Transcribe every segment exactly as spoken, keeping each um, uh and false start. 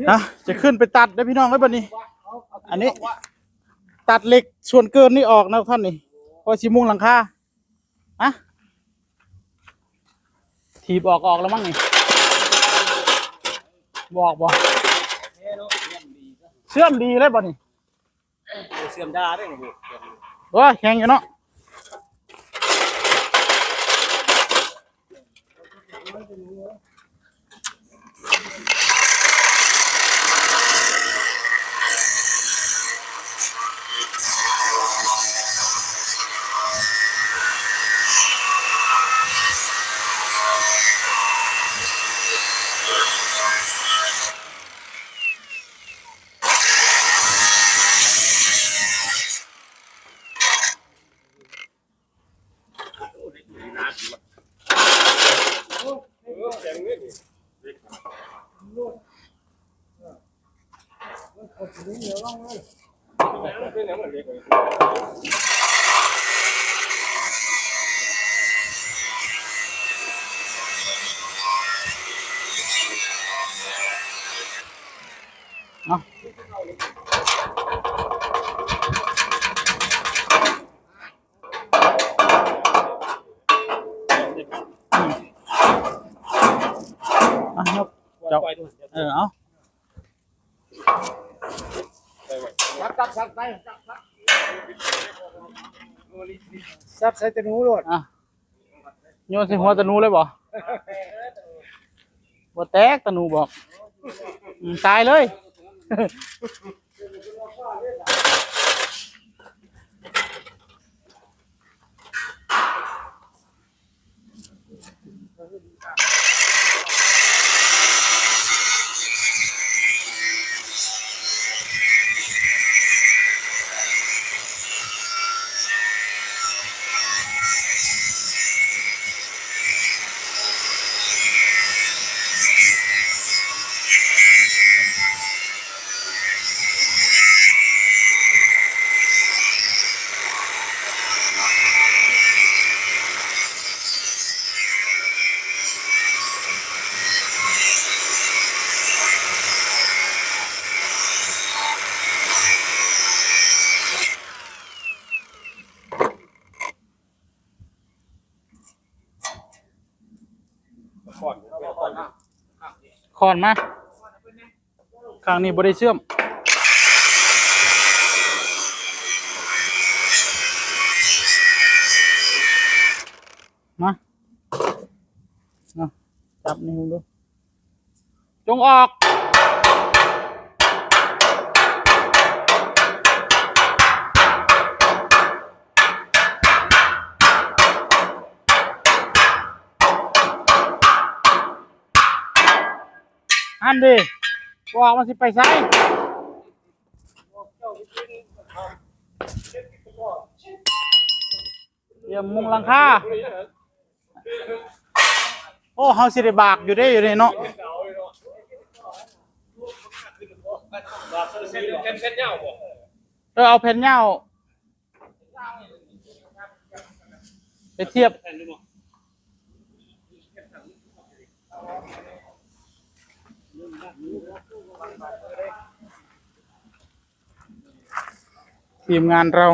นะ จะขึ้นไปตัดได้อพี่น้องเอ้ยบัดนี้ อันนี้ ตัดเหล็กส่วนเกินนี่ออกนะท่านนี่ เพราะสิมุงหลังคา ฮะ ถีบออก ออกแล้วมั้งนี่ บอกบ่ เชื่อมดีเลยบ่นี่ เชื่อมได้ด้วยนี่ โอ้ย แข็งอยู่เนาะ เนาะ อ่ะ ยก เจาะ เออ เอา ซับซับซับไป ซับซับ ซับใส่ตะหนูโลด อ่ะ โยนใส่หัวตะหนูเลยบ่ บ่แตกตะหนูบอก อืม ตายเลย ค้อนมา ข้างนี้บ่ได้เชื่อม มา มา จับนี่ดู จงออก อันเด้ บอกมันสิไปไส เตรียมมุงหลังคา โอ้ เฮาสิได้บากอยู่เด้ อยู่นี่เนาะ เออ เอาแผ่นยาว ไปเทียบ ทีมงานเรา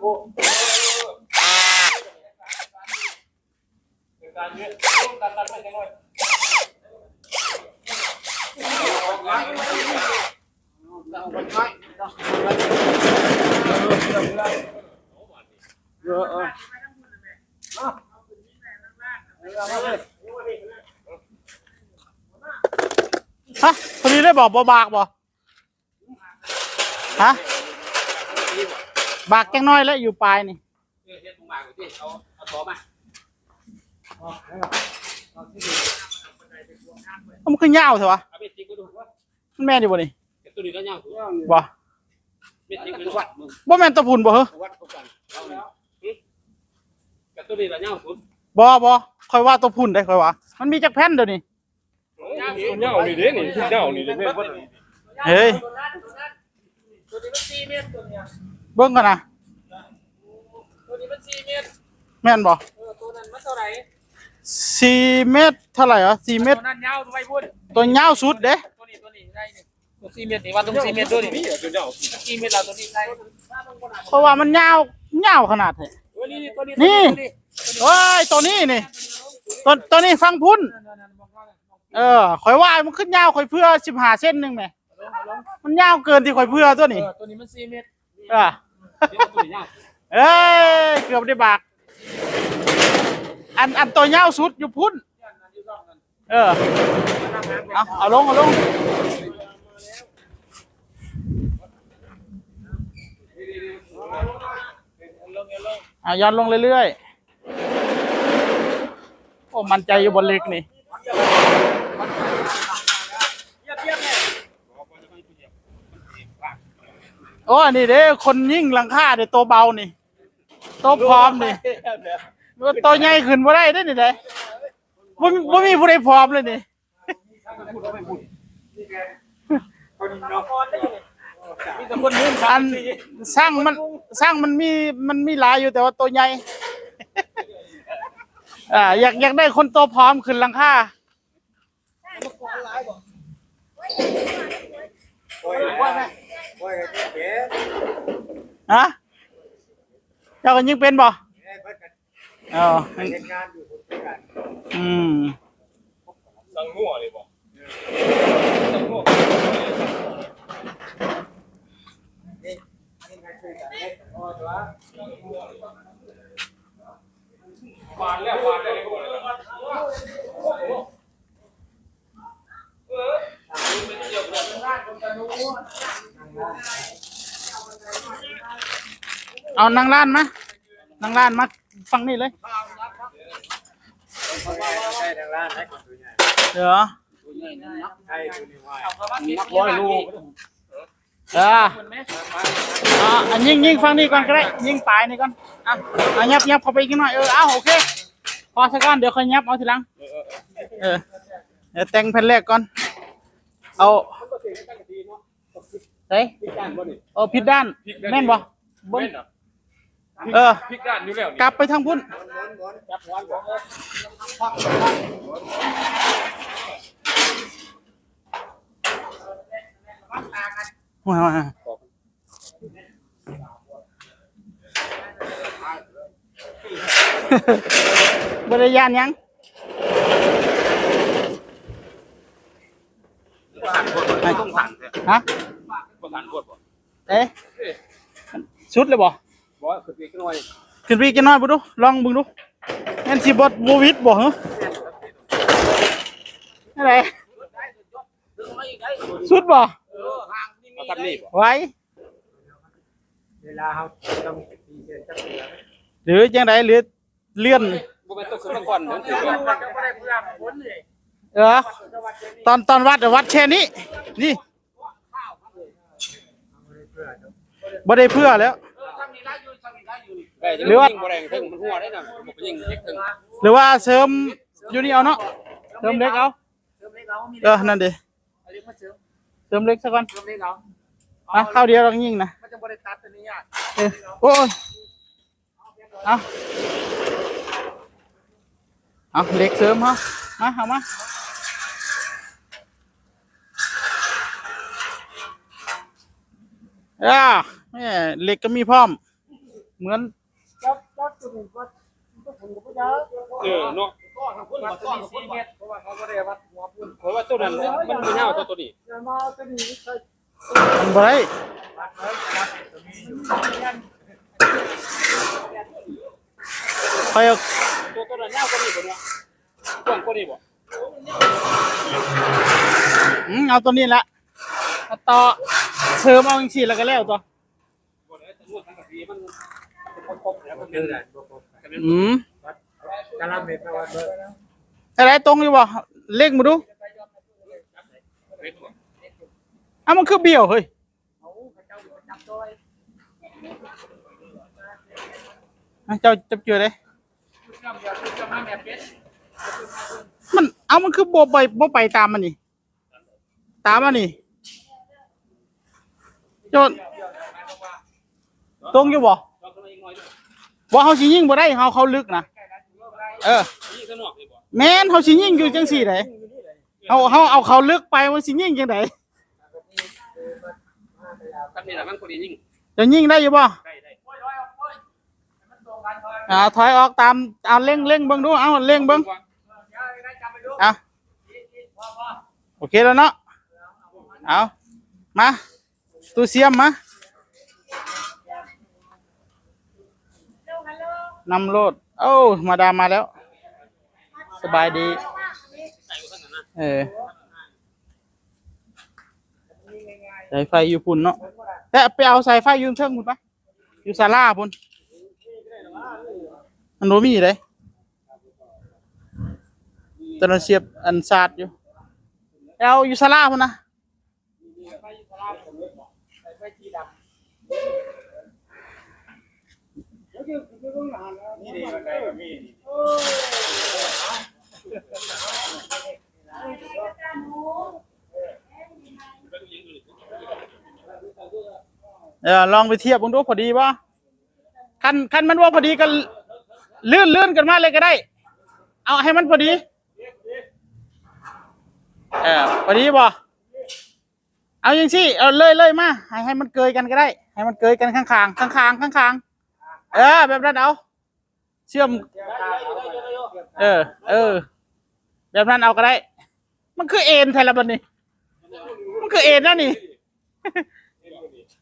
ฮะ พอดีเลยบอกบ่บากบ่ ฮะ บากจังน้อยแล้วอยู่ปลายนี่ เออเฮ็ดตรงหมากอยู่ที่เอาเอาต่อมา มันคือยาวเถอะวะ เอาไปจิกมาดูว่า มันแม่นอยู่บ่นี่ แต่ตัวนี้ก็ยาวสุด บ่ ไม่จิกมาดูวัดมึง บ่แม่นตัวพุ่นบ่เหรอ วัดเขากันเอาเนี่ยหึแต่ตัวนี้ก็ยาวสุด บ่ บ่ ข่อยว่าตัวพุ่นได้ข่อยว่า มันมีจักแผ่นเดี๋ยวนี้ เงานี่เด้นี่เงานี่เด้แม่นบ่ เฮ้ย ตัวนี้มันสี่เมตรตัวเนี้ย เบิ่งกันนะ ตัวนี้มันสี่เมตร แม่นบ่ เออตัวนั้นมันเท่าไหร่ สี่เมตรเท่าไหร่อ่ะ สี่เมตร ตัวนั้นยาวไปพุ่น ตัวยาวสุดเด้ ตัวนี้ตัวนี้ได้นี่ตัวสี่เมตรนี่ว่าต้องสี่เมตรด้วยนี่ นี่ตัวเงา สี่เมตรเราตัวนี้ได้ เพราะว่ามันยาวยาวขนาดไหน ตัวนี้ตัวนี้ นี่ ตัวนี้ โอ้ย ตัวนี้นี่ ตัว ตัวนี้ฟังพุ่น นั่นๆๆมองกล้อง เออ ข่อยว่ามันขึ้นยาว ข่อยเผื่อสิบห้าเซนหนึ่งแหม เอาลง มันยาวเกินที่ข่อยเผื่อตัวนี้ เออ ตัวนี้มันสี่เมตร เออ เดี๋ยวตัวนี้ยาว เอ้ย เกือบได้บาก อัน อันตัวยาวสุดอยู่พุ่น เออ เอา เอาลง เอาลง เอาย้อนลงเรื่อยๆ โอ้ มั่นใจอยู่บ่เหล็กนี่ โอ้ อันนี้เด้ คนยิงหลังคาเด้ ตัวเบานี่ ตัวผอมนี่ ตัวใหญ่ขึ้นบ่ได้เด้นี่เด้ บ่มี บ่มีผู้ใดผอมเลยนี่ อัน ช่างมัน ช่างมันมี มันมีหลายอยู่ แต่ว่าตัวใหญ่ อ่า อยาก อยากได้คนตัวผอมขึ้นหลังคา โอ้ย โอ้ย โอ้ย ฮะ เจ้าก็ยิงเป็นบ่ เอ้ย เพิ่นก็ อ๋อ เฮ็ดงานอยู่ อืม สั่งงัวเลยบ่ สั่งงัว นี่ นี่ไงคือการเฮ็ดของพ่อตัว หวานแล้ว หวานแล้ว เอานั่งร้านมา นั่งร้านมาฝั่งนี้เลย ใช่ทางร้านให้คนตัวใหญ่ เดี๋ยว ใช่ตัวนี้ว่า นักร้อยลูก เออ อ่ะ อันยิง ยิงฝั่งนี้ก่อนก็ได้ ยิงปลายนี่ก่อน อ่ะ อ่ะ ยับ ยับเข้าไปอีกหน่อย เออ เอา โอเค พอซะก่อน เดี๋ยวค่อยยับเอาทีหลัง เออ เดี๋ยวแต่งแผ่นแรกก่อน เอา เฮ้ย โอ้ ผิดด้าน แม่นบ่ เบิ่ง แม่นเหรอ เออ พลิกด้านอยู่แล้วนี่ กลับไปทางพุ่น มามามา บ่ได้ย่านหยัง บ่ทันโพดบ่ ต้องสั่งเถอะ ฮะ บ่ทันโพดบ่ เอ๊ะ สุดเลยบ่ บ่ ขึ้นไปอีกหน่อย ขึ้นไปอีกหน่อยบ่ดู ลองเบิ่งดู แม่นสิบ่ บ่วิดบ่ ฮะ อะไร สุดบ่ เอาทำนี่บ่ ไหว เวลาเขาต้องตีเส้นจักเดือน หรือจังได๋ หรือเลื่อน บ่แม่นต้องขึ้นมาก่อนเด้อ เออ ตอน ตอนวัด วัดแค่นี้ นี่ บ่ได้เพื่อแล้ว หรือว่า ยิงบ่ได้เทิงมันหัวได้น่ะ บ่ยิงเล็กเทิง หรือว่าเสริมอยู่นี่เอาเนาะ เสริมเหล็กเอา เออ นั่นดิ เติมเหล็กซะก่อน มา เข้าเดียวเรายิงนะ มันจะบ่ได้ตัดตัวนี้ยาก เออ โอ้ย เอา เอาเหล็กเสริม เอา มา เอามา อ่า แม่ เหล็กก็มีพร้อม เหมือน จับจับตัวนี้วัดตัวผมก็บ่ยาว เออเนาะ วัดตัวนี้สี่เมตร เพราะว่าเขาบ่ได้วัดหัวปูน เพราะว่าตัวนั้นมันบ่ยาวเท่าตัวนี้ อย่ามาตัวนี้ใส่ มันบ่ได้ วัดไว้วัดตัวนี้ ไปเอา ตัวตัวนั้นยาวกว่านี้บ่เนาะ กว้างกว่านี้บ่ อืม เอาตัวนี้ละ มาต่อ เสริมเอาจังซี่แล้วก็แล้วตัว อืม กะละเม็ดนะว่าเบิ่ง อะไรตรงอยู่บ่ เล็งมาดู อ่ะ มันคือเบี้ยว เฮ้ย อ่ะ เจ้าจับเจือเลย มัน เอา มันคือบ่ไป บ่ไปตามมันนี่ ตามอันนี้ โจน ตรงอยู่บ่ ว่าเขาสิยิงบ่ได้ เขาเข้าลึกนะ เออ แม่น เขาสิยิงอยู่จังซี่ได๋ เขา เขาเอาเข้าลึกไป มันสิยิงจังได๋ ครับ นี่แหละมันพอดียิง จะยิงได้อยู่บ่ ได้ ได้ อ่า ถอยออกตาม เอา เล็ง เล็งเบิ่งดู เอา เล็งเบิ่ง อ่ะ โอเคแล้วเนาะ เอา มา ตู้เสียมมา นำโลด โอ้ มาดามมาแล้ว สบายดี เออ สายไฟอยู่พุ่นเนาะ แต่ไปเอาสายไฟอยู่เทิงพุ่นปะ อยู่ศาลาพุ่น มันบ่มีเด้ ตอนนั้นเสียบอันสาดอยู่ เอาอยู่ศาลาพุ่นนะ เออ ลองไปเทียบเบิ่งดู พอดีบ่ คัน คันมันบ่พอดีก็เลื่อน เลื่อนกันมาเลยก็ได้ เอาให้มันพอดี เออ พอดีบ่ เอาจังซี่ เอาเลย เลยมา ให้ ให้มันเกยกันก็ได้ ให้มันเกยกันข้างๆ ข้างๆ ข้างๆ เออ แบบนั้นเอา เชื่อม เออ เออ แบบนั้นเอาก็ได้ มันคือเอ็นแท้ละบัดนี้ มันคือเอ็นแล้วนี่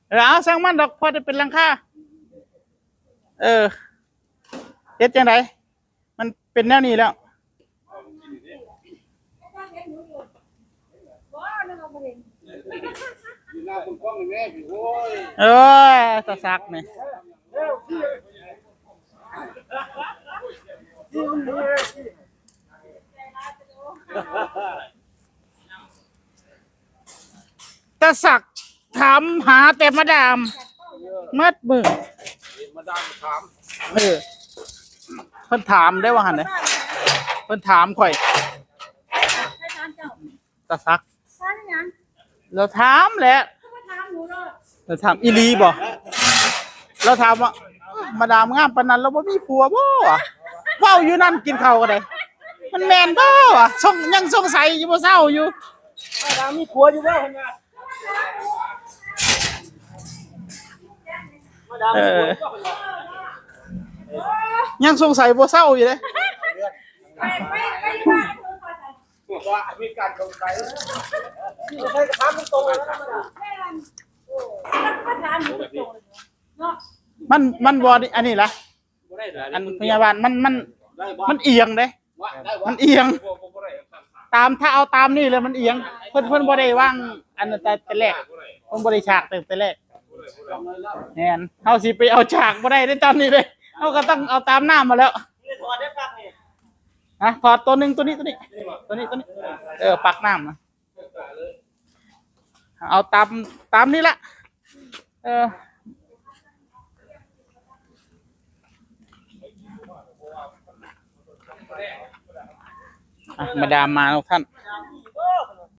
เออ เอา ช่างมันดอก พอได้เป็นหลังคา เออ เฮ็ดจังได๋ มันเป็นแนวนี้แล้ว อยู่หน้าคุณกล้องนี่แม่พี่ โอ้ย เอ้ย ตาสักนี่ ตาสักถามหาแต่มาดาม มัดมือ มาดามถาม เออ เพิ่นถามได้ว่าหั่นเด้ เพิ่นถามข่อย ตาสัก ถามหยัง เราถามแหละ ก็มาถามหนูเนาะ เราถามอีหลีบ่ เราถามว่า มาดามงามปานนั้น เราบ่มีผัวบ่วะ เว้าอยู่นั่นกินข้าวก็ได้ มันแม่นบ่วะ สง- ยังสงสัยอยู่ บ่เซาอยู่ มาดามมีผัวอยู่บ่เพิ่นว่า มาดามมีผัวอยู่บ่เพิ่นว่า เออ ยังสงสัยบ่เซาอยู่เด้ ไป ไป ไปอยู่บ้านเพิ่นก่อน ว่ามีการสงสัย ไม่ใช่ถามตรงๆนะ มาดาม แม่น ก็ถามหนูตรงๆเลยเนาะ มัน มันบ่ อันนี้ล่ะ บ่ได้เหรอ อันพยาบาล มัน มัน ได้บ่ มันเอียงเด้ ว่าได้บ่ มันเอียง บ่ บ่ บ่ได้ ตาม ถ้าเอาตามนี่เลยมันเอียง เพิ่น เพิ่นบ่ได้วางอันนั้นแต่ แต่แรก เพิ่นบ่ได้ฉากแต่ แต่แรก แม่น เฮาสิไปเอาฉากบ่ได้ในตอนนี้เด้ เฮาก็ต้องเอาตามน้ำมาแล้ว นี่ถอดได้ปลั๊กนี่ ฮะ ถอดตัวหนึ่ง ตัวนี้ ตัวนี้ ตัวนี้ ตัวนี้ เออ ปลั๊กน้ำนะ เอาตาม ตามนี่ละ เออ อ่ะ มาดามมาทุกท่าน